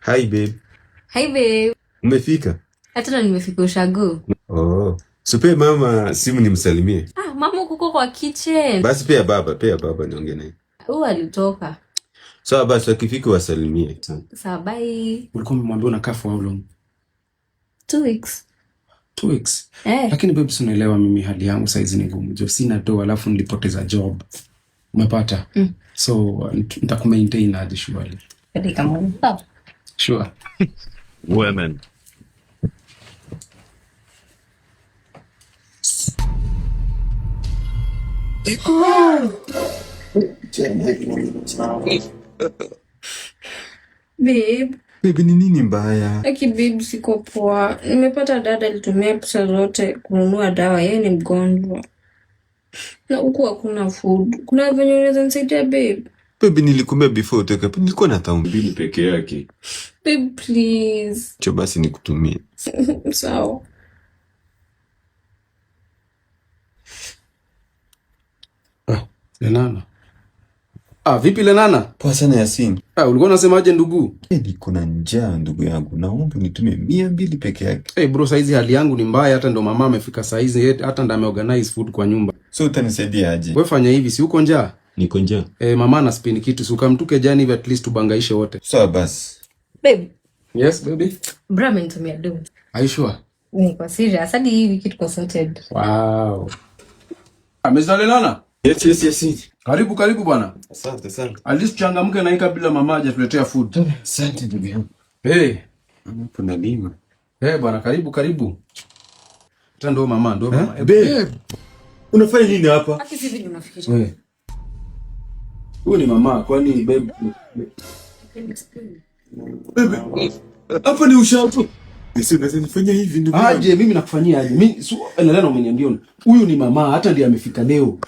Hi babe. Hi babe. Umefika? Hata ndo nimefika ushago. Oh. So pea mama simu nimsalimie. Ah, mama kuko kwa kitchen. Basi pea baba niongee naye. Huyu alitoka. Sawa basi wakifika wasalimie. Sawa, bye. Ulikuwa umemwambia unakaa for how long? 2 weeks. 2 weeks. Eh. Lakini babe, si unaelewa mimi hali yangu saizi ni ngumu. Jo, sina do alafu nilipoteza job. Umepata? Mm. So nitakumaintain aje surely? Dakika moja. Sawa. Sure. Women. Babe, Babe, ni nini mbaya? Aki babe, siko poa. Nimepata dada alitumia pesa zote kununua dawa, yeye ni mgonjwa na huku hakuna food. Kuna venye unaweza nisaidia, babe? Babe, nilikwambia before utoke hapa nilikuwa na 2000 peke yake. Babe, please. Cho basi nikutumie. Sawa. Ah, Lenana. Ah, vipi Lenana? Poa sana Yasin. Ah, ulikuwa unasemaje ndugu? Niko na njaa ndugu yangu, naomba unitumie 200 peke yake. Hey bro, saizi hali yangu ni mbaya, hata ndo mama amefika saizi, hata ndo ameorganize food kwa nyumba. So utanisaidia aje? Wewe fanya hivi, si uko njaa? Niko njaa. Eh, mama ana spin kitu, si ukamtuke jani hivi at least tubangaishe wote. Sawa basi. Babe, Yes baby. bro amenitumia do. Are you sure? Niko serious. Hadi hii wiki tuko sorted. Wow. Ah, Mr. Lenana. Yes, Yasin. Karibu karibu bwana. Asante sana. At least changamke na hii kabla mama hajatuletea food. Asante ndugu yangu. Hey. Hapo nalima. Hey bwana, karibu karibu. Hata ndo mama, ndo mama. Eh, Babe. Unafanya nini hapa? Aki si vile unafikiria. Eh. Huyu ni mama, kwani babe? Babe. Hapa ni ushago. Yasin, unaweza nifanya hivi ndugu yangu? Aje mimi nakufanyia aje? Mimi si Lenana umeniambia huyu ni mama, hata ndiye amefika leo.